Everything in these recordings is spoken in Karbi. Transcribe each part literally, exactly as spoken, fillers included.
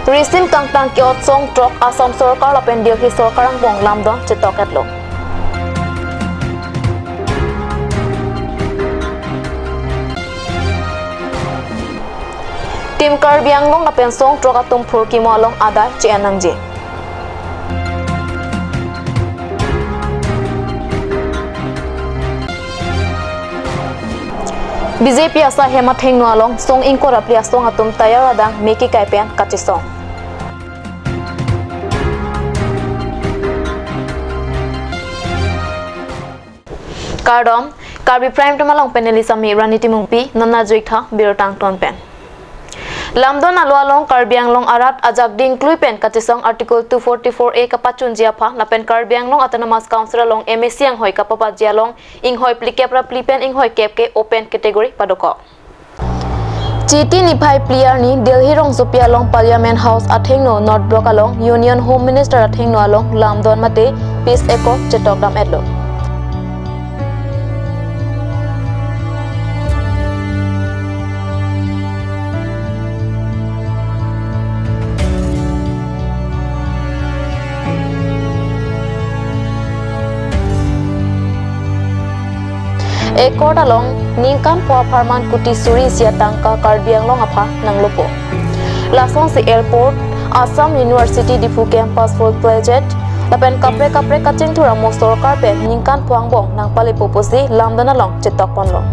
Risim kangtang ke-ot song throk Assam sorkar lapen Delhi sorkar angbong lamdon chetok-etlo. Team Karbi Anglong lapen song throk atum phurkimo along adai che-en nangji. B J P asai hem athengno along song ingkoi ra phli asong atum tayar adang me kekai pen kachesong. Kardom, Karbi Prime Time along pen neli Sami Rani Timungpi, non arju-ik tha birta angton pen. Lamdon alo along Karbi Anglong arat ajak dingklui pen kachesong Article two forty-four A kapachunji aphan lapen Karbi Anglong Autonomous Council along M A C anghoi kapapatji along inghoi phlikep ra phli pen inghoi kep ke open category padokok. Chiti niphai phli arni Delhi rongsopi along Parliament House athengno North Block along Union Home Minister athengno along lamdon mate peace accord chetok dam-etlo. Accord along ningkan pho apharman kuti suri isi atangka Karbi Anglong aphan nanglopo. Lasonsi airport, Assam University Diphu campus full-fledged, lapen kaprek kaprek kachingthur amo sorkar pen ningkan pho angbong nangpalepo pusi lamdon along chetok ponlo.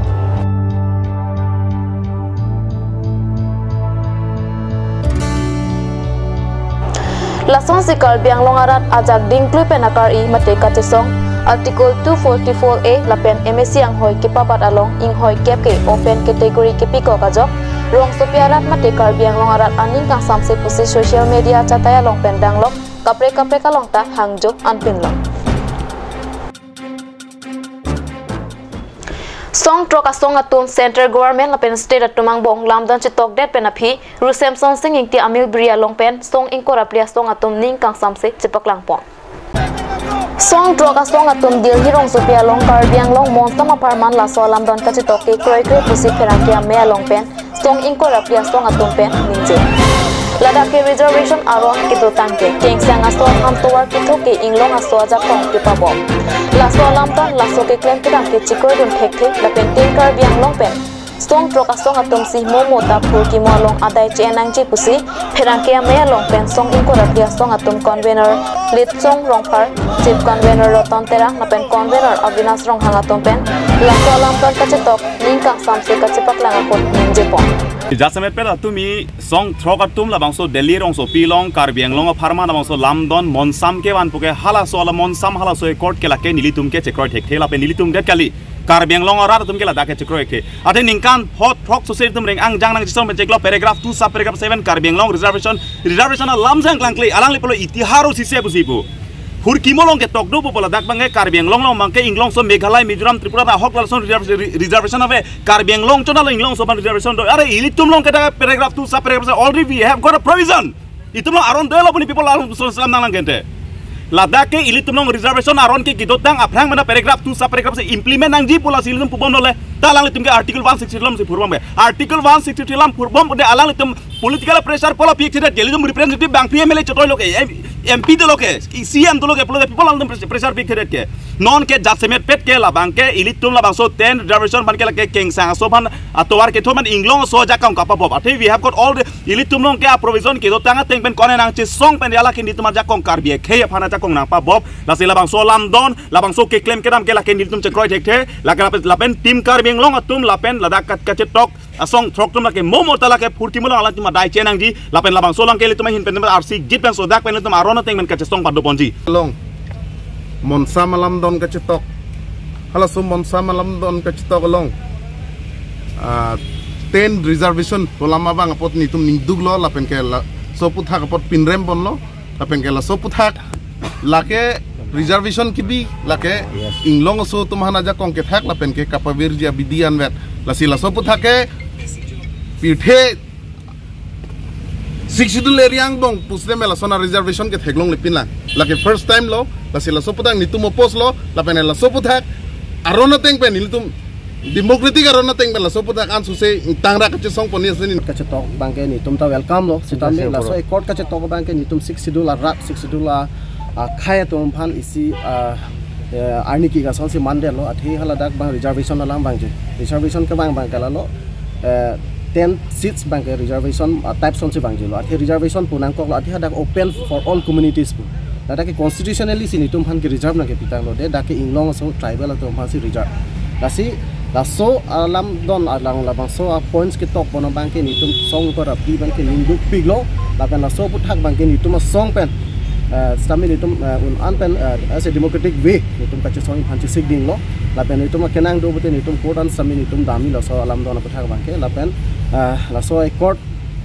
Lasonsi Karbi Anglong arat ajak dingklui pen akar-i mate kachesong Article two forty-four A lapen M A C anghoi kepapat along inghoi kep ke open category kepikok ajok rongsopi arat mate Karbi Anglong arat aning kangsamse pusi social media chatai along pen danglok kaprek kaprek along ta hangjo anpinlo. Song throk asong atum Central Government lapen State atum angbong lamdon chetokdet pen aphi Ru Semsonsing Ingti amilbri along pen song ingkoi ra phli asong atum ning kangsamse chepaklang pon. Song throk asong atum Delhi rongsopi along Karbi Anglong Monsam apharman laso alamdon kachetok ke kroikre pusi pherangke amei along pen song ingkoi ra phli asong atum pen ningje. Ladak ke reservation aron kedotang ke kengsang aso aphan tovar kethok ke inglong aso ajakong kepabom. Laso alamdon laso keklem kedam ke chekroidun thekthe lapen tin Karbi Anglong pen song throk asong atum si momo ta phurkimo along adai che-en nangji pusi pherangke amei along pen song ingkoi ra phli asong atum convener Litsong Rongphar, chief convener Roton Terang lapen convener Avinash Ronghang atum pen laso alamdon kachetok ning kangsamse kachepaklang ahut ningje pon. Jasemet pen atum i song throk atum labangso Delhi rongsopi along Karbi Anglong apharman labangso lamdon Monsam kevan puke halaso alam Monsam halaso accord ke lake nelitum ke chekroi thekthe lapen nelitum det kali. Karbi Anglong arat atum ke ladak ke chekroi ke. Athe ningkan pho throk sose itum reng angjang nangchesong pen cheklo paragraph two sub paragraph seven Karbi Anglong reservation, reservation alam jang klangkle alangli pulo itiharo sise pusi pu. Phurkimo along ketok do pupo ladak abang ke Karbi Anglong along abang ke inglong aso Meghalaya, Mizoram, Tripura ta ahok lason reserv-, re-, reservation ave. Karbi Anglong chonalo inglong aso aphan reservation do. Are ilitum along ke dak paragraph two sub paragraph seven already we have got a provision. Itum along aron dolo puni people along so selam nang lang gente. Ladak ke ilitum along reservation aron ke kedotang aphrang mena paragraph two sub paragraph seven implement nangji pu lasi ilitum pubom dole. Ta alanglitum ke article one sixty-three alam si phurbom ke. Article one sixty-three alam phurbom pune alanglitum political pressure pulo pik thedet ke ilitum representative bangpi M L A chotoi lo ke, M-, M P dolo ke, C M dolo ke pulo people alangtum pres-, pressure pik thedet ke. Non ke jasemet pet ke labang ke ilitum labangso ten reservation aphan ke lake kengsang aso aphan atovar kethok man inglong aso ajakong kapabom. Athe we have got all the ilitum along ke a provision kedotang ateng pen kone nangchesong pen dia lake nelitum ajakong Karbi akhei aphan ajakong nangpabom. Lasi labangso lamdon, labangso keklem kedam ke lake nelitum chekroi thekthe, lake lapen, lapen team Karbi Anglong atum lapen ladak kat kachetok asong throk atum lake momo ta lake phurkimo along alanglitum adai che-en nangji, lapen labangso along ke ilitum ahin pen arsi git pen sodak pen ilitum aron ateng pen kachesong pado ponji. Along Monsam alamdon kachetok. Halaso Monsam alamdon kachetok along, ah, ten reservation pu alam abang apot nelitum ningduklo lapen ke laso aphuthak apot pinrem ponlo lapen ke laso aphuthak lake reservation kebi lake inglong aso atum aphan ajakong kethak lapen ke kapavirji abidi anvet. Lasi laso aphuthak ke pirthe Sixth Schedule area angbong pusle me lason a reservation ke theklongle pinlang. Lake first time lo, lasi laso aphuthak nelitum oppose lo, lapen laso aphuthak aron ateng pen nelitum Democratic aron ateng pen laso aputhak an suse tangrak kachesong ponji asini. Kachetok abangke netum ta welcome lo. Sitame laso accord kachetok abangke netum Sixth Schedule arat, Sixth Schedule a, akhei atum aphan isi, ah, eh, arni ke-ik asonsi mandetlo, athe haladak abang reservation alam abangke. Reservation kevang abangke lalo, eh, ten seats abangke reservation, ah, type asonsi vangjilo. Athe reservation pu nangkoklo, athe hadak open for all communities pu. Ladak ke constitutionally si netum aphan ke reserve nangkepitanglo, de dak ke inglong aso tribal atum aphansi reserve. Lasi laso alam don alang labangso a points ketok pon abangke netum song ko rapi abangke ningdukpiklo, lapen laso aputhak abangke netum asong pen, eh, sitame netum, eh, un-an pen, eh, as a democratic way netum kachesongji aphan chesik dinglo, lapen netum akenang do pute netum court an sitame netum damji laso alam don aputhak abangke, lapen, eh, laso accord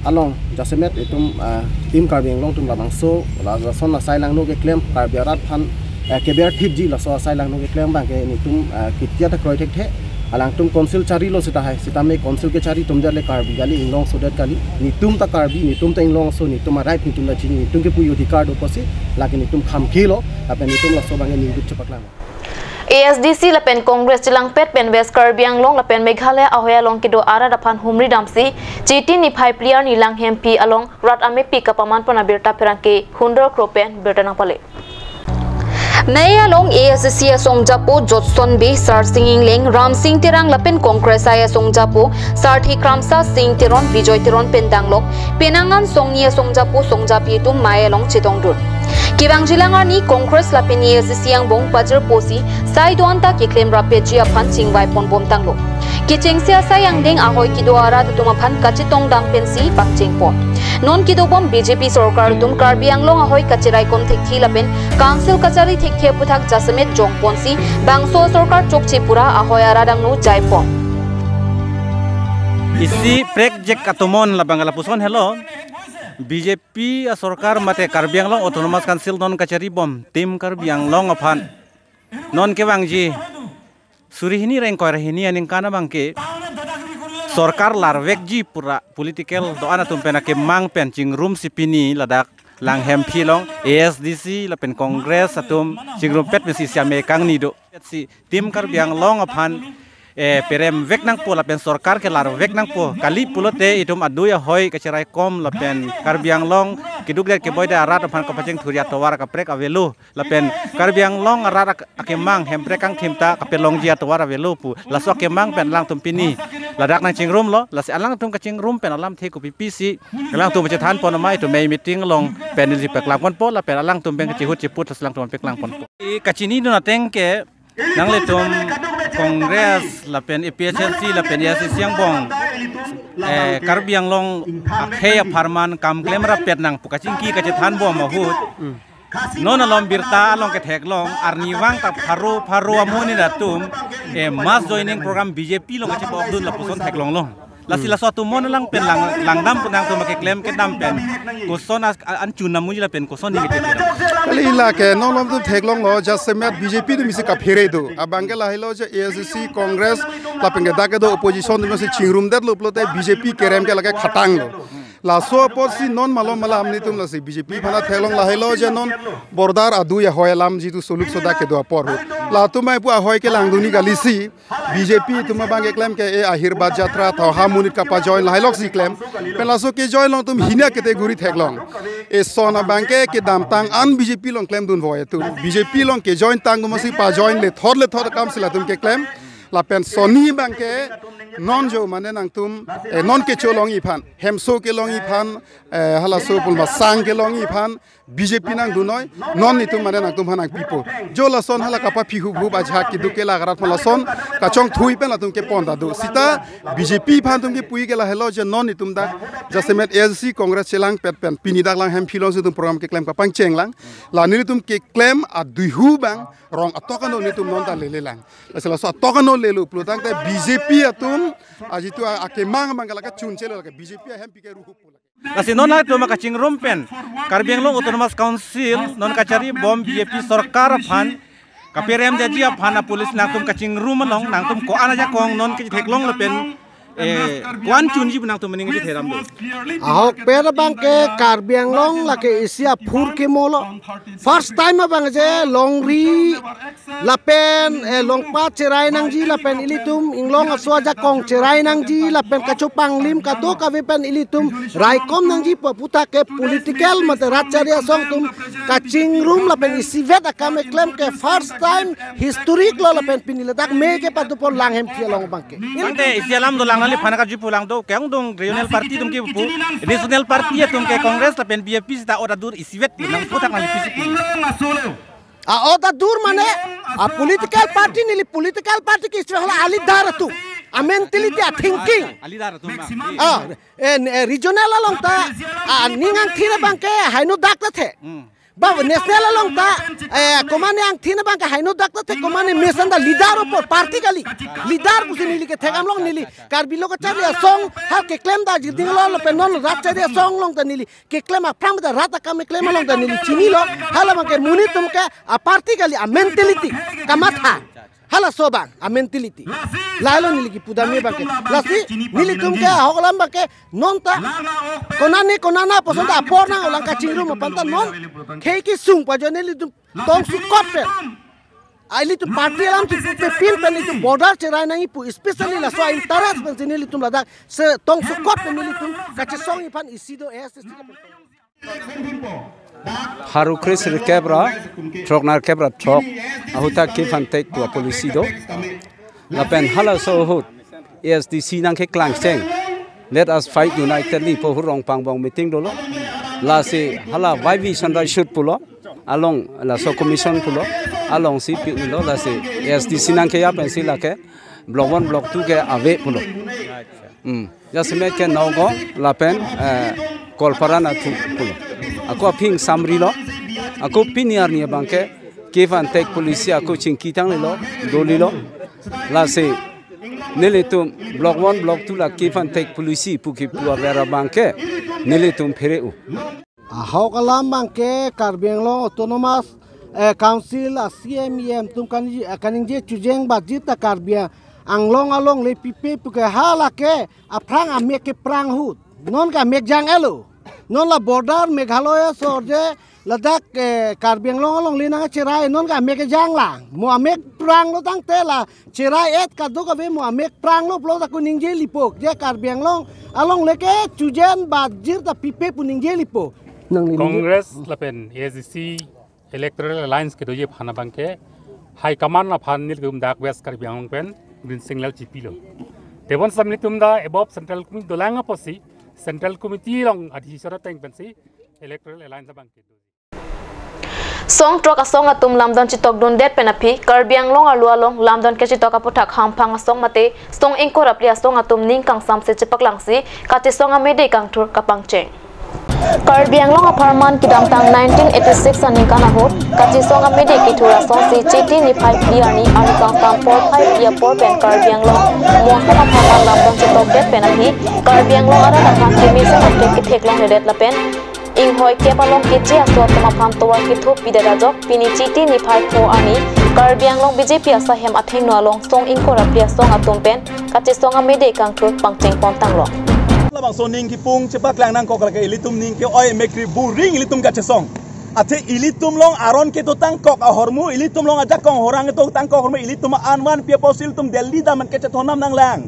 along jasemet itum, ah, Team Karbi Anglong atum labangso, la-, lason asai langno keklem Karbi arat aphan, eh, keber thipji laso asai langno keklem abangke netum, ah, kitia ta kroi thekthe, alangtum council charilo seta hai, sitame council kechari atum det le Karbi kali, inglong aso det kali, netum ta Karbi, netum ta inglong aso, netum a right netum ta chini, netum kepuji adhikar do pusi, lake netum khamkhelo, lapen netum laso abangke ningduk chepaklang. A S D C lapen Congress chelangpet pen West Karbi Anglong lapen Meghalaya ahoi along kedo arat aphan humri damsi, Chiti niphai phli arni Langhemphi along rat amepi kapaman pon abirta pherangke Hundor Kro pen birta nangpale. Mei along A S D C asongjapo Jotson Bey, Sarsing Engleng, Ramsing Terang lapen Congress I asongjapo Sarthi Kramsa Sing Teron, Bijoy Teron pen danglok penang an songni asongjapo songjapi atum mei along chetongdun. Kevangjilang arni Congress lapen A S D C angbong pajir pusi sai do-an ta keklem rapetji aphan chingvai ponbomtanglo. Kechengsi asai angdeng ahoi kedo arat atum aphan kachetongdam pensi pangchengpon. Non kedobom B J P sorkar atum Karbi Anglong ahoi kacherai kon thekthe lapen council kachari thekthe aputhak jasemet jongponsi bangso sorkar chokche pura ahoi arat angno jaipon. Isi prekjak atomon labang lapuson helo. B J P asorkar mate Karbi Anglong Autonomous Council non kacharibom Team Karbi Anglong aphan non kevangji suri hini ra ingkoi ra hini aningkan abangke sorkar larvekji pura political do-an atum pen akemang pen chingrumsi pini ladak Langhemphi along A S D C lapen Congress atum chingrumpet pensi siam ekang ni do. Si Team Karbi Anglong aphan, eh, peremvek nangpo lapen sorkar kelarvek nangpo. Kali pulote itum adui ahoi kacheraikom lapen Karbi Anglong keduk det keboi det arat aphan kapachingthurji atovar kaprek avelo. Lapen Karbi Anglong arat ak-, akemang Hemprek kangthim ta kapelongji atovar avelo pu. Laso akemang pen alangtum pini ladak nangchingrumlo. Lasi alangtum kachingrum pen alamthe kopi pisi alangtum chethan pon ma itum mei meeting along pen neli paklang ponpo lapen alangtum pen kachihut chiput lasi alangtum paklang ponpo. I kachinidun ateng ke nanglitum Congress lapen A P H L C lapen A S D C angbong, eh, Karbi Anglong akhei apharman kam klem rapet nang pu kachingki kachethanbom ahut. Non alom birta along ketheklong arnivang ta pharo pharo amonit atum, eh, mass joining program B J P along kachepokdun lapuson theklonglong. Lasi laso atomon alang pen lang, langdam pu nangtum keklem kedam pen koson as-, a-, an chun namuji lapen koson ni keklem. Kali lake non alom atum theklonglo jasemet B J P atum isi kaphere do. Abangke lahelo je A S D C, Congress lapen ke dak kedo opposition atum si chingrumdetlo pulote B J P kerem ke lake khatanglo. Laso apotsi non malom malam netum lasi B J P aphan theklong lahelo je non border adui ahoi alam jitu soluk soda kedo apor ahut. Latum mei pu ahoi kelangdunji kalisi B J P atum abangke klem ke e Ahirbad Jatra tho ha monit kapajoin laheloksi klem. Pen laso kejoin along atum hini a-category theklong. Eson abangke kedamtang an B J P along klemdunvoi atum. B J P along kejoin tang atum si pajoin lethot lethot akam si latum keklem. Lapen sonni abangke non jo mane nangtum, eh, non kecho longji aphan, hemso kelongji aphan, eh, halaso pulmasang kelongji aphan, B J P nangdunnoi, non netum mane nangtum aphan nangpipo. Jo lason hala kapaphi huphup ajahak keduk ke la arat aphan lason kachongthui pen latum kepon ta do. Sita B J P aphan atum kepuji ke lahelo je non netum dak jasemet A S D C Congress chelangpet pen pini dak Langhemphi alongsi itum program keklem kapangchenglang. La nelitum keklem aduihu abang rong atok ano netum non ta lelelang. Lasi laso atok ano lelo pulotangte B J P atum ajitu a-, akemang abangke lake chunchelo lake B J P ahempi ke ruhu pu lake. Lasi non latum kachingrum pen Karbi Anglong Autonomous Council non kacharibom B J P sorkar aphan kaperemjaji aphan a-policy nangtum kachingrum along nangtum ko-an ajakong non ketheklong lapen Eh, ko-an chunji pu nangtum mening si theram do. Ahokpet abang ke Karbi Anglong lake isi aphurkimo lo. First time abang je longri lapen, eh, longpat cherai nangji lapen ilitum inglong aso ajakong cherai nangji lapen kachopanglim kadokave pen ilitum raikom nangji pu aphuthak ke political mate rat chari asong atum kachingrum lapen isivet akam keklem ke first time historic lo lapen pini ladak me ke patu pon lang hem thi along abang ke. Ante isi alam dolang nangliphan karju pulang do, ke-ongdung regional party atum kipu, regional party atum ke Congress lapen B J P seta ot adur isivet nangputhak nangli P C P. A ot adur mane, a political party neli political party ke istilah a leader atum, a mentality, a thinking. A leader atum bang. Ah, eh, eh, regional along ta, ah, ning angthin abang ke haino dak ta the. Hmm. Ba national along ta, eh, komane angthin abang ke haino dak ta the, komane mesen ta leader apor party kali. Leader pusi neli kethek amlong neli Karbi Lo Kachari Asong ha keklem ta jiding lo lapen non rat chari asong along ta neli keklem aphrang ta rat akam keklem along ta neli chinilo. Hala abang ke monit atum ke a party kali, a mentality, kamatha. Halaso abang a mentality. Lahelo neli kipu damji abang ke. Lasi nelitum ke ahok alam abang ke non ta konane konana puson ta apor nang olang kachingrum aphan ta non khei kesung pajone nelitum tong sukot pen. Ilitum party alam si pepin pen ilitum border cherai nangji pu, especially laso interest pen si nelitum ladak se tong sukot pen nelitum kachesongji aphan isi do, eh, se si. Pharo kre sirkep ra throk nerkep ra throk ahut ta give and take pu a policy do. Lapen halaso ahut A S D C nangkeklang cheng, "Let us fight unitedly" pu ahut Rongpang angbong meeting dolo. Lasi hala Y V Chandrachud pulo, along laso commission pulo, along si pini lo, lasi A S D C nangkeya pensi lake block one, block two ke ave pulo. Hmm. Jasemet ke Nagaon lapen, eh, Goalpara nathu pulo. Ako aphi ingsamri lo. Ako pini arni abang ke give and take policy ako chingki tanglelo, dolilo. Lasi nelitum block one, block two la give and take policy pu kipu aver abang ke nelitum phere-o. Ahok alam abang ke Karbi Anglong Autonomous, eh, Council a C M, E M atum kan, eh, kaningje chujeng bajir ta Karbi Anglong along le pipe pu ke hala ke aphrang amek keprang ahut. Non ke amek jang-etlo. Non la border Meghalaya sorje ladak, eh, Karbi Anglong along le nangcherai non ke amek kejang lang. Mo amek pranglo tangte la cherai-et kadokave mo amek pranglo pulo ta ko ningjelipo. Je Karbi Anglong along le ke chujeng bajir ta pipe pu ningjelipo. Nangli Congress lapen A S D C Electoral Alliance kedoji aphan abang ke High Command aphan nelitum dak West Karbi Anglong pen green signal chipilo. Tebon sam nelitum ta above Central Committee dolang apotsi Central Committee along a-decision ateng pensi Electoral Alliance abang kedo. Song throk asong atum lamdon chetokdundet pen aphi Karbi Anglong arlo along lamdon kachetok aphuthak hamphang asong mate song ingkoi ra phli asong atum ning kangsamse chepaklangsi kachesong amede kangthur kapangcheng. Karbi Anglong apharman kedamtang nineteen eighty-six aningkan ahut kachesong amede kethur asonsi Chiti niphai phli arni, arni kangsam porphai phli apor pen Karbi Anglong mosong apharman lamdon chetokdet pen aphi Karbi Anglong arat aphan kemesen athek ketheklongledet lapen inghoi kep along keche aso atum aphan tovar kethopidet ajok pini Chiti niphai pho arni Karbi Anglong B J P asahem athengno along song ingkoi ra phli asong atum pen kachesong amede kangthur pangcheng pontanglo. Labangso ning kipung chepaklang nangkok lake ilitum ning ke-oi mekri buring ilitum kachesong. Athe ilitum along aron kedo tangkok ahormu, ilitum along ajakong horang kedo tangkok ahormu, ilitum an vanpi apotsi ilitum Delhi dam an kachethon nam nanglang.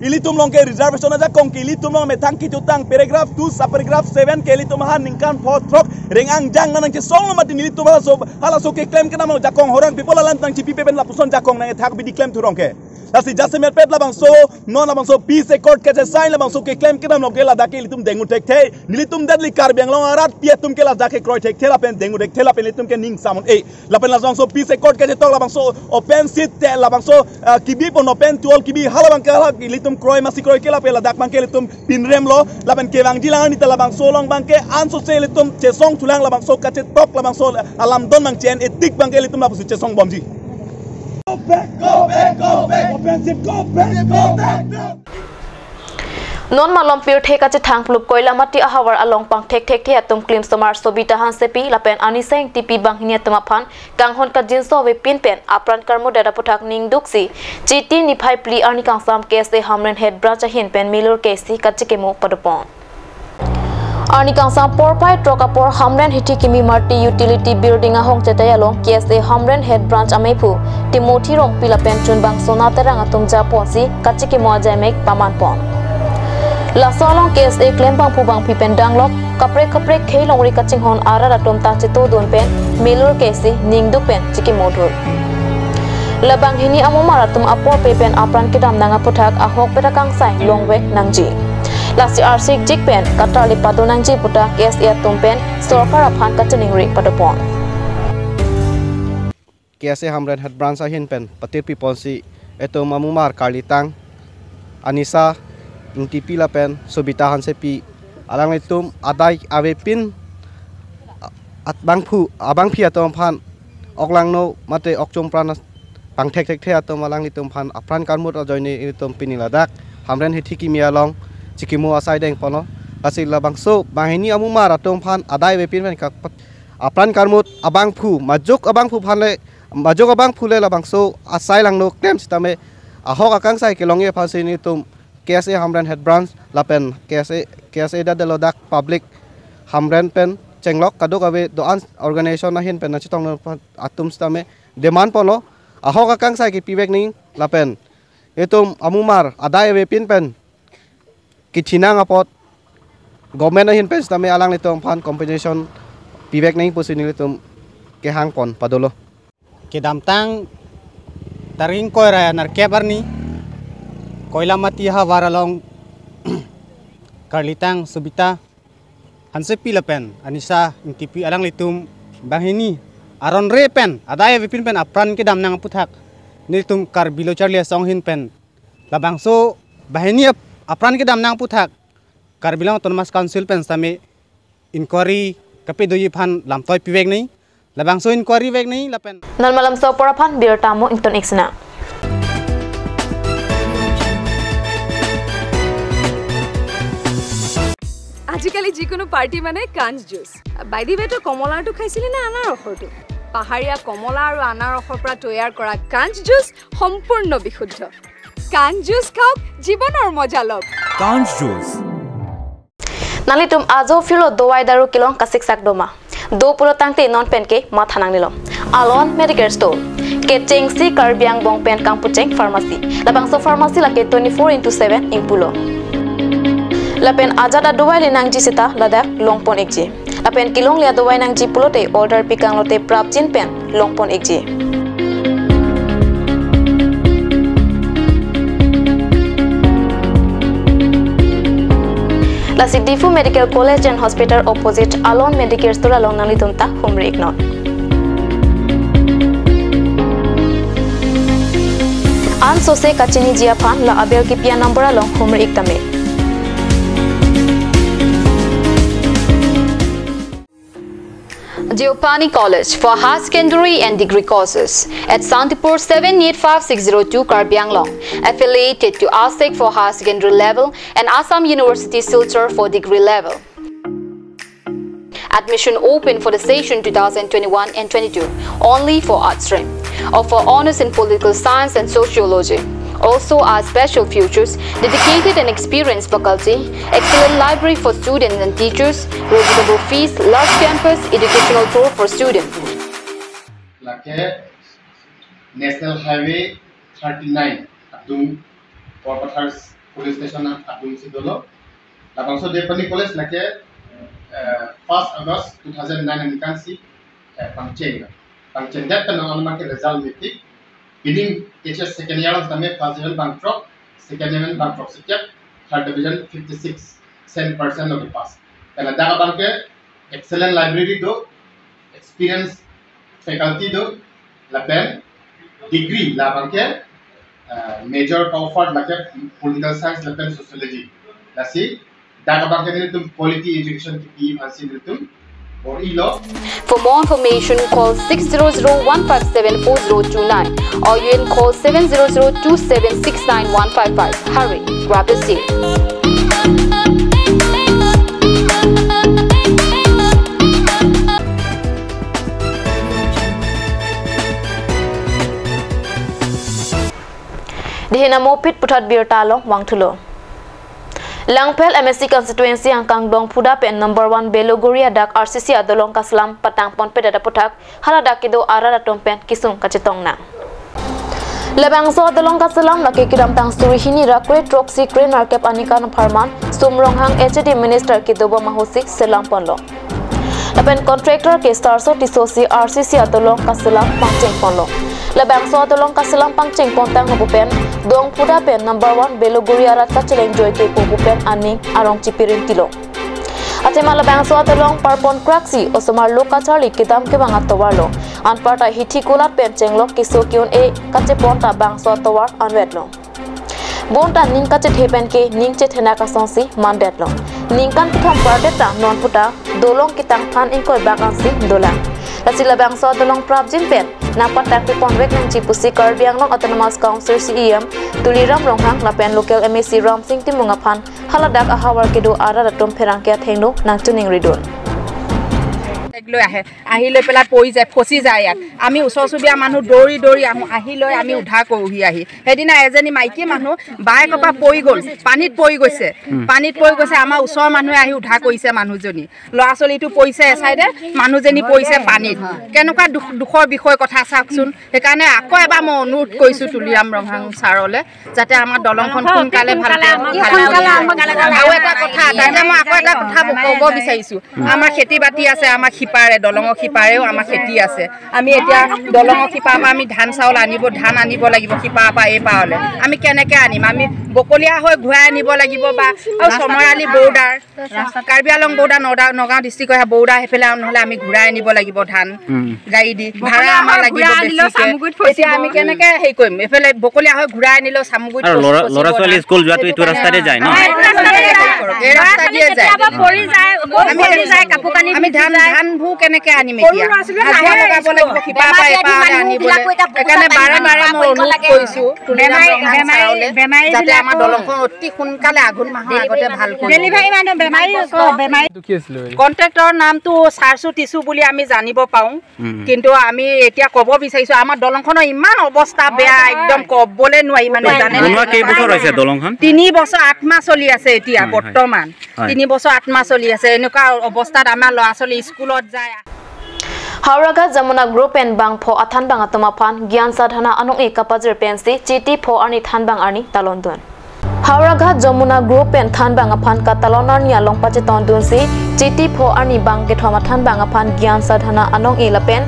Ilitum along ke reservation ajakong ke ilitum along methang kejutang paragraph two sub paragraph seven ke ilitum aphan ningkan pho throk reng angjang nang nangchesonglo mati nelitum halaso, halaso keklem kedam along jakong horang people alam tang chipi pepen lapuson jakong nangkethak bidi klem thurong ke. Lasi jasemet pet labangso, non labangso peace accord keche sign labangso keklem kedam along ke ladak ke ilitum dengu thekthe. Nelitum det li Karbi Anglong arat pi atum ke ladak ke kroi thekthe lapen dengu thekthe lapen ilitum ke ning samun e. Lapen labangso peace accord kechetok labangso open seat te labangso, ah, kebi pon open to all kebi halabang ke hala ilitum kroi masi kroi ke lapen ladak abang ke ilitum pinremlo lapen kevangji lang arni ta labangso along abang ke ansose ilitum chesong thulang labangso kachetok labangso alamdon abang chen etik abang ke ilitum lapusi chesong bomji. Go back, go back, go back. Open seat, go back, go back. Non malom pirthe kachethang plup Koilamati ahavar along pangthek thekthe atum klimsomar Sobita Hansepi lapen Anisa Engtipi banghini atum aphan kanghon kangjinso avepin pen apran karmutdet aputhak ningduksi Chiti niphai phli arni kangsam K S A Hamren Head Branch ahin pen melur kesi kachikimo padopon. Arni kangsam porphai throk apor Hamren Hithikimi Multi Utility Building ahong chetai along K S A Hamren Head Branch ameiphu Timothy Rongpi lapen chunbang Sona Terang atum japonsi kachikimo ajaimek pamanpon. Laso along K S A klembangphu bangpi pen danglok kaprek kaprek khei longri kachinghon arat atum ta chetodun pen melur kesi ningduk pen chikimo dhur. Labanghini amumar atum apor pe pen apran kedam nang aputhak ahokpet akangsai longvek nangji. Lasi arsik jik pen katarli pado nangji puta K S A atum pen sorkar aphan kachiningri padopon. K S A Hamren Head Branch ahin pen patirpiponsi etum amumar karlitang Anisa Engtipi lapen Sobita Hansepi alanglitum adai avepin at bangphu abangpi atum aphan oklangno mate okchung pran pangthek thekthe atum alanglitum aphan apran karmut ajoine ilitum pini ladak Hamren Hithikimi along chikimo asai dengponlo. Lasi labangso banghini amumar atum aphan adai avepin pen kap apran karmut abangphu, majok abangphu aphan le, majok abangphu le labangso asai langno klem sitame ahok akangsai kelongji aphansi nelitum K S A Hamren Head Branch lapen K S A, K S A da delo dak public Hamren pen chenglok kadokave do-an organization ahin pen nangchetongno atum sitame demand ponlo, ahok akangsai kepivek nangji lapen etum amumar adai avepin pen kachinang apot government ahin pen sitame alanglitum aphan compensation pivek nangji pusi nelitum kehangpon padolo. Kedamtang tarik ingkoi ra nerkep arni Koilamati ahavar along karlitang Sobita Hansepi lapen Anisa Engtipi alanglitum banghini aron re pen adai avepin pen apran kedam nang aputhak nelitum Karbi Lo Charli Asong ahin pen labangso banghini ap- apran kedam nang aputhak Karbi Anglong Autonomous Council pen sitame inquiry kapedoji aphan lamtoi pivek nangji, labangso inquiry vek nangji lapen non malomso apor aphan birta mo ington iksina. আজিকালি যিকোনো পাৰ্টি মানে কাঞ্চ juice. By the ৱে, তই কমলাৰটো খাইছিলি নে আনাৰসৰটো? পাহাৰীয়া কমলা আৰু আনাৰসৰ পৰা তৈয়াৰ কৰা কাঞ্চ জুচ সম্পূৰ্ণ বিশুদ্ধ। কাঞ্চ জুচ খাওক, জীৱনৰ মজা লওক। Kanj Juice. Nanglitum ajo phirlo dovai daru kelong kasiksak doma. Do pulo tangte non pen ke matha nangnelo. Alon Medicare Store. Kechengsi Karbi angbong pen kangpucheng pharmacy. Labangso pharmacy lake twenty-four into seven ingpulo. Lapen ajat adovai le nangji seta ladak longpon ikji. Lapen kelongle adovai nangji pulote order pikanglote prapjin pen longpon ikji. Lasi Diphu Medical College and Hospital opposite Alon Medicare Store along nanglitum ta humri iknon. Ansose kachiniji aphan la abel kipi a-number along humri ik tame. Deopani College for higher secondary and degree courses at Santipur, seven eight five six zero two, Karbi Anglong, affiliated to ASEC for higher secondary level and Assam University Silchar for degree level. Admission open for the session two thousand twenty-one and twenty-two, only for arts stream. Offer honours in political science and sociology. Also, our special features: dedicated and experienced faculty, excellent library for students and teachers, reasonable fees, large campus, educational tour for students. Lake National Highway thirty-nine adung, Borpathar Police Station adungsi dolo. Labangso Deopani College lake, eh, first August two thousand nine aningkansi, eh, pangcheng. Pangchengdet pen non anamake result mepik. Pining H S second year along tame first division bangthrok, second division bangthroksi kep, third division fifty-six percent lo kepass. Pen ladak abangke excellent library do, experienced faculty do, lapen degree labangke, eh, major ka-offer lake political science lapen sociology. Lasi dak abangke nelitum quality education kipi aphansi nelitum bor-ilo. For more information, call six zero zero one five seven four zero two nine or you can call seven zero zero two seven six nine one five five. Hurry, grab the seat. Ina mopit puthot birta along vangthulo. Langpher M A C constituency angkang Dongphuda pen number one Beloguri adak R C C adolong kaselam patang ponpedet aphuthak haladak kedo arat atum pen kesung kachetong nang. Labangso adolong kaselam lake kedamtang suri hini ra kre throksi kre nerkep aningkan apharman Sum Ronghang H A D minister kedobom ahutsi selam ponlo. Lapen contractor ke Sarso Tisso si R C C adolong kaselam pangcheng ponlo. Labangso adolong kaselam pangcheng pontang lapu pen Dongphuda pen number one Beloguri arat kacheleng joike pu pu pen aning arong chipiring tilo. Athema labangso adolong parpon kraksi osomar lo kacharli kedam kevang atovar lo. Anparta hithi kulat pen chenglok keso ke-un-e kachepon ta bangso atovar anvet lo. Bonta ning kachethe pen ke ning chethenak asonsi mandetlo. Ningkan kethom pardet ta non puta dolong ketang than ingkoi bak ansi dolang. Lasi labangso adolong prapjin pen nangpatang pipon vek nangji pusi Karbi Anglong Autonomous Council C E M Tuliram Ronghang lapen local M A C Ramsing Timung aphan haladak ahavar kedo arat atum pherangke athengno nangchining ridun. লৈ আহে, আহি লৈ পেলাই পৰি যায়, ফচি যায় ইয়াত। আমি ওচৰ চুবুৰীয়া মানুহ দৌৰি দৌৰি আহোঁ, আহি লৈ আমি উদ্ধাৰ কৰোঁহি। আহি সেইদিনা এজনী মাইকী মানুহ বাইকৰ পৰা পৰি গ'ল, পানীত পৰি গৈছে, পানীত পৰি গৈছে। আমাৰ ওচৰৰ মানুহে আহি উদ্ধাৰ কৰিছে মানুহজনী। ল'ৰা ছোৱালীটো পৰিছে এচাইডে, মানুহজনী পৰিছে পানীত। কেনেকুৱা দুখ, দুখৰ বিষয় কথা চাওকচোন। সেইকাৰণে আকৌ এবাৰ মই অনুৰোধ কৰিছোঁ তুলিৰাম ৰংহাং ছাৰলৈ, যাতে আমাৰ দলংখন সোনকালে ভালকে আৰু এটা কথা, তাতে মই আকৌ এটা কথা ক'ব বিচাৰিছোঁ। আমাৰ খেতি বাতি আছে, আমাৰ সিপাৰে, দলঙৰ সিপাৰেও আমাৰ খেতি আছে। আমি এতিয়া দলঙৰ সিপাৰ পৰা আমি ধান চাউল আনিব, ধান আনিব লাগিব সিপাৰ পৰা এই পাৰলৈ। আমি কেনেকে আনিম? আমি বকলীয়া হৈ ঘূৰাই আনিব লাগিব বা আৰু চমৰালি বৰ্ডাৰ, কাৰ্বি আংলং বৰ্ডাৰ, নগাঁও, নগাঁও ডিষ্ট্ৰিক্টৰ সেয়া বৰ্ডাৰ, সেইফালে আৰু নহ'লে আমি ঘূৰাই আনিব লাগিব ধান। গাড়ী দি ভাড়া আমাৰ লাগিব বেছিকে। এতিয়া আমি কেনেকে হেৰি কৰিম? এইফালে বকলীয়া হৈ ঘূৰাই আনিলেও চামগুৰিত আৰু ল'ৰা, পচি-, পচিব ল'ৰা ছোৱালী ধান। স্কুল যোৱাটো এইটো ৰাস্তাতে যায় ন? এই ৰাস্তা দিয়ে যায়। কেতিয়াবা পৰি যায়, পৰি যায়, কাপোৰ কানি আমি ভিজি ধান, যায়। ধানবোৰ কেনেকে আনিম এতিয়া? হাজিৰা লগাব লাগিব, সিপাৰ পৰা এপাৰলৈ আনিবলৈ। সেইকাৰণে বাৰে বাৰে মই অনুৰোধ কৰিছোঁ তুলিৰাম ৰংহাং ছাৰলৈ, যাতে আমাৰ দলংখন অতি সোনকালে আঘোণ মাহৰ আগতে ভাল কৰি দিয়ে। ডেলিভাৰী মানুহ, বেমাৰী, বেমাৰী। কণ্ট্ৰেক্টৰৰ নামটো চাৰচু টিচু বুলি আমি জানিব পাওঁ। কিন্তু আমি এতিয়া ক'ব বিচাৰিছোঁ, আমাৰ দলংখনৰ ইমান অৱস্থা বেয়া, একদম ক'বলৈ নোৱাৰি মানে, জানে। বনোৱা কেইবছৰ হৈছে দলংখন? তিনি বছৰ আঠ মাহ চলি আছে এতিয়া। হয়, হয়। বৰ্তমান হয়। তিনি বছৰ আঠ মাহ চলি আছে। এনেকুৱা অৱস্থাত আমাৰ ল'ৰা ছোৱালী স্কুলত যায়। Howraghat Jamuna Group pen bang pho athanbang atum aphan Gyan Sadhana anong-e kapajir pensi Chiti pho arni thanbang arni talondun. Howraghat Jamuna Group pen thanbang aphan katalon arni along pachetongdunsi Chiti pho arni bang kethom athanbang aphan Gyan Sadhana anong-e lapen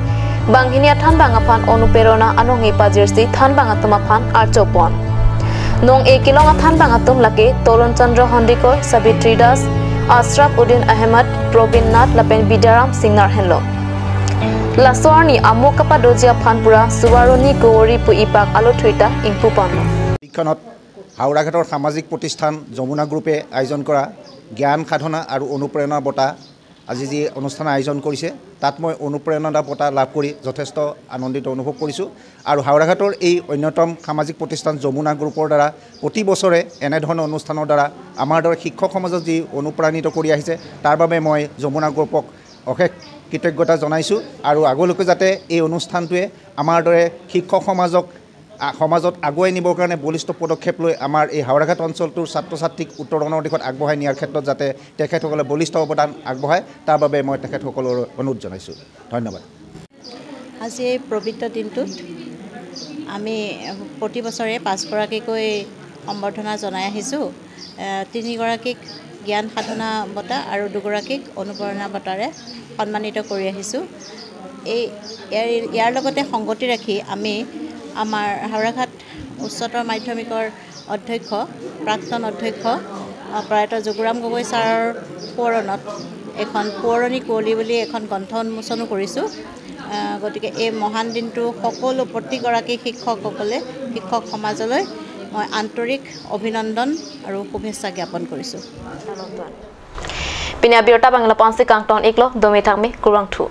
banghini athanbang aphan Onuprerona anong-e pajirsi thanbang atum aphan archopon. Nong-e kelong athanbang atum lake Torun Chandra Hondikoi, Sabitri Das, Ashraf Uddin Ahmed, Probin Nath lapen Bidaram Singnar henlo. Laso arni amo kapadoji aphan pura Suwaroni Kowori pu ipak alothui ta ingpuponlo. হাওৰাঘাটৰ সামাজিক প্ৰতিষ্ঠান যমুনা গ্ৰুপে আয়োজন কৰা জ্ঞান সাধনা আৰু অনুপ্ৰেৰণা বঁটা আজি যি অনুষ্ঠান আয়োজন কৰিছে, তাত মই অনুপ্ৰেৰণা বঁটা লাভ কৰি যথেষ্ট আনন্দিত অনুভৱ কৰিছোঁ। আৰু হাওৰাঘাটৰ এই অন্যতম সামাজিক প্ৰতিষ্ঠান যমুনা গ্ৰুপৰ দ্বাৰা প্ৰতি বছৰে এনেধৰণৰ অনুষ্ঠানৰ দ্বাৰা আমাৰ দৰে শিক্ষক সমাজক যি অনুপ্ৰাণিত কৰি আহিছে, তাৰ বাবে মই যমুনা গ্ৰুপক অশেষ কৃতজ্ঞতা জনাইছোঁ। আৰু আগলৈকে যাতে এই অনুষ্ঠানটোৱে আমাৰ দৰে শিক্ষক সমাজক আ, সমাজত আগুৱাই নিবৰ কাৰণে বলিষ্ঠ পদক্ষেপ লৈ আমাৰ এই হাওৰাঘাট অঞ্চলটোৰ ছাত্ৰ ছাত্ৰীক উত্তৰণৰ দিশত আগবঢ়াই নিয়াৰ ক্ষেত্ৰত যাতে তেখেতসকলে বলিষ্ঠ অৱদান আগবঢ়ায়, তাৰ বাবে মই তেখেতসকলৰ অনুৰোধ জনাইছোঁ। ধন্যবাদ। আজি এই পবিত্ৰ দিনটোত আমি প্ৰতি বছৰে পাঁচগৰাকীকৈ সম্বৰ্ধনা জনাই আহিছোঁ। এ, তিনিগৰাকীক জ্ঞান সাধনা বঁটা আৰু দুগৰাকীক অনুপ্ৰেৰণা বঁটাৰে সন্মানিত কৰি আহিছোঁ। এই, ইয়াৰ, ইয়াৰ লগতে সংগতি ৰাখি আমি আমাৰ হাওৰাঘাট উচ্চতৰ মাধ্যমিকৰ অধ্যক্ষ, প্ৰাক্তন অধ্যক্ষ, আ, প্ৰয়াত যোগৰাম গগৈ ছাৰৰ সোঁৱৰণত এখন সোঁৱৰণী কুঁৱলী বুলি এখন গ্ৰন্থ উন্মোচনো কৰিছোঁ। আ, গতিকে এই মহান দিনটো সকলো প্ৰতিগৰাকী শিক্ষকসকলে, শিক্ষক সমাজলৈ মই আন্তৰিক অভিনন্দন আৰু শুভেচ্ছা জ্ঞাপন কৰিছোঁ। Pini abirta abang lapu-ansi kangton-iklo, dome thakme, kurvangthu.